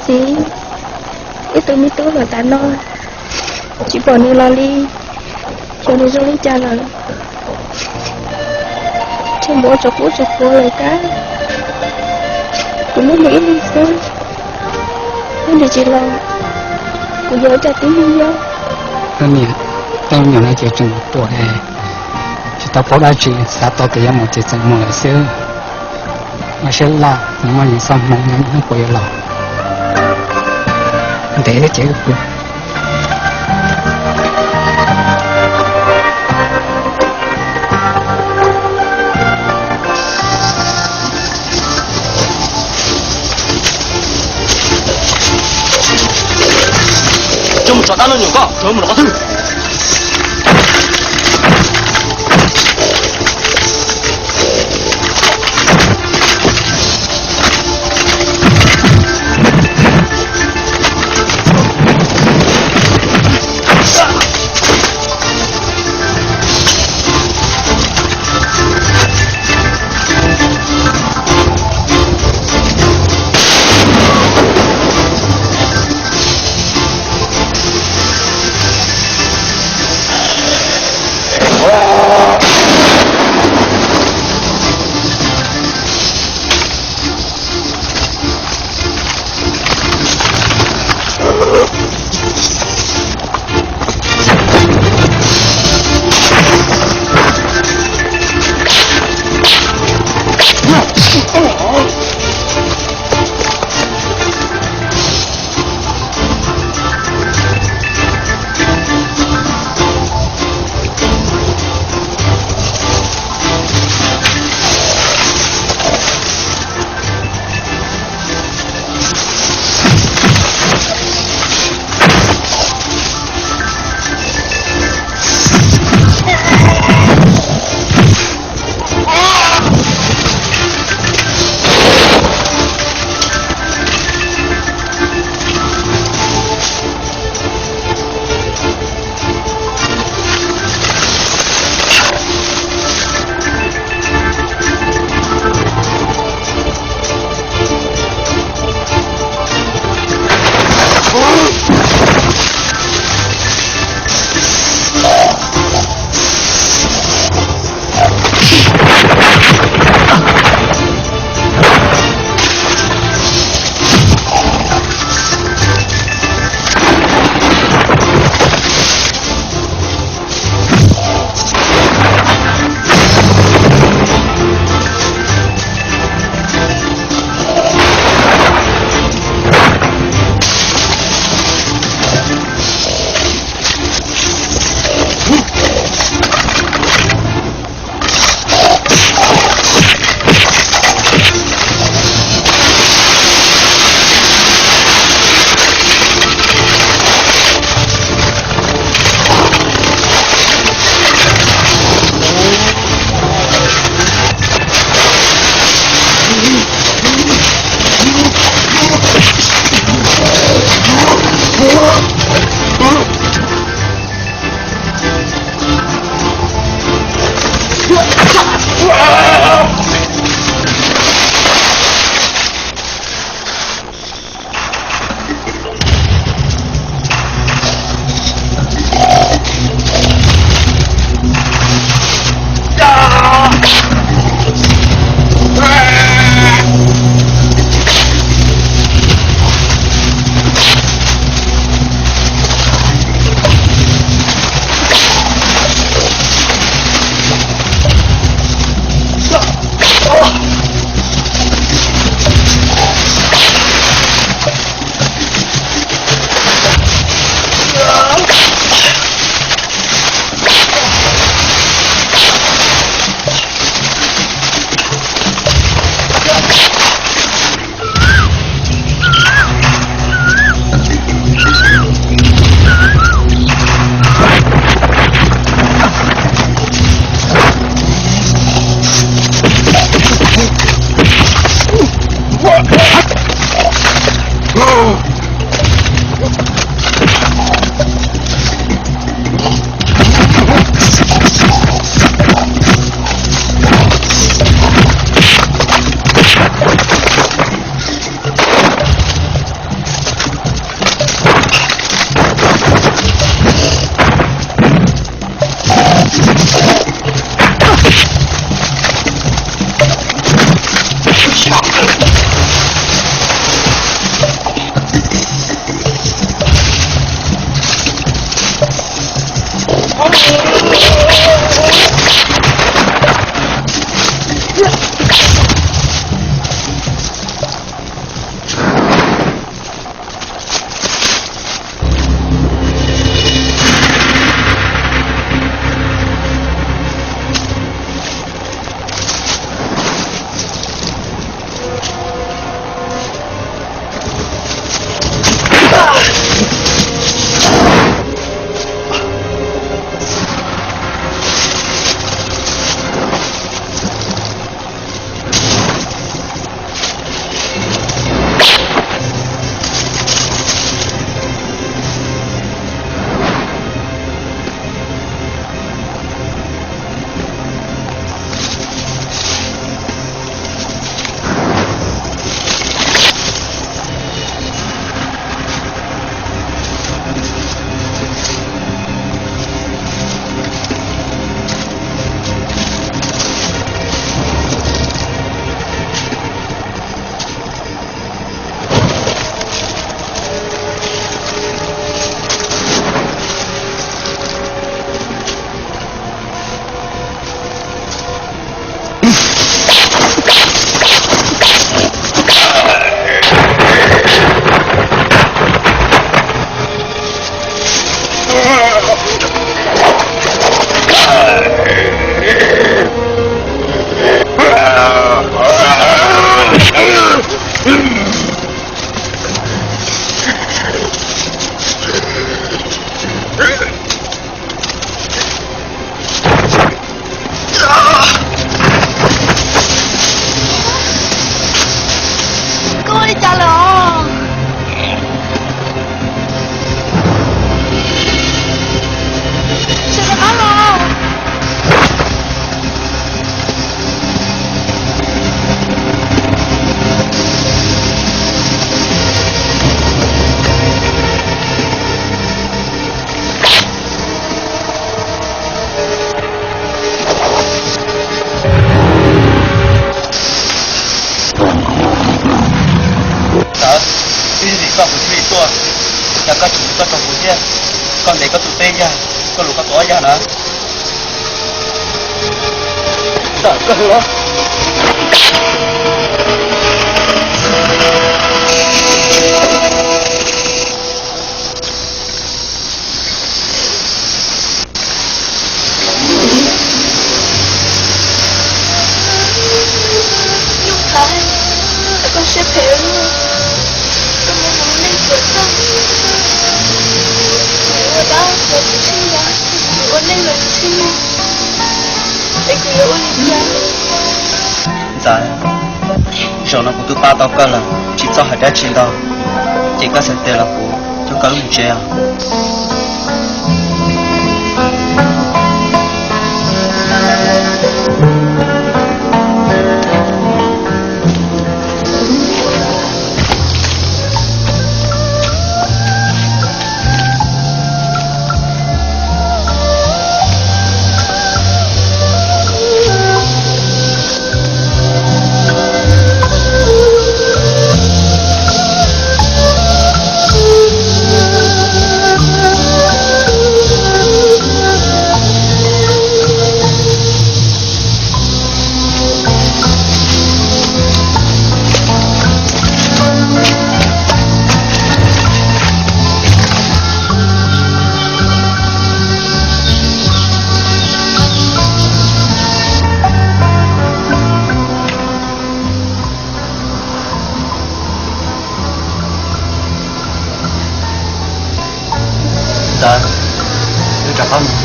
Txiv, ib tug me tub los tas no, tsis pom nws los li, xyov nws zoo li cas lawm. Tshav npuab tsov qub tsov quav lawm kab, kuv muab nws ib leeg xwb, nws tsis los, kuv yuav ua cas tib neeg nyob. Koj niam, tej me nyuam no ces tseem ruam es tsis tau paub dab tsi, xav tau tias yuav mus ces txawm mus lawm xwb. Mas siab loj, nws muaj nws txoj hmoo, nws hnub puas yuav los. Ntev thiab ces wb pw. Coj mus tso dab laug nyuam koj, coj mus rau qhov twg? Koj kuv thiaj li tuaj, cas koj tsis hais koj rau kuv thiab? Koj ntes koj tus peb yag, koj luv koj tus ob yag na. Ntawm koj los. Nyuj Thaiv, koj siab phem, koj muab kuv lub neej txuas txog. Kuv ua dab los tsis sib ncaim, kuv ua neej los tsis sib ncaim, es kuv yuav ua li cas? Ntxawm, zaum no kuv twb pab tau koj lawm, tsis txhob hais dab tsi ntau, ces koj xav tias los kuv coj koj wb mus tsev os. Ntxawm, wb rov qab mus.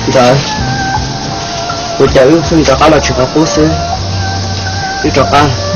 Ntxawm, ua cas wb pheej rov qab los tsis qhov qub xwb? Wb rov qab.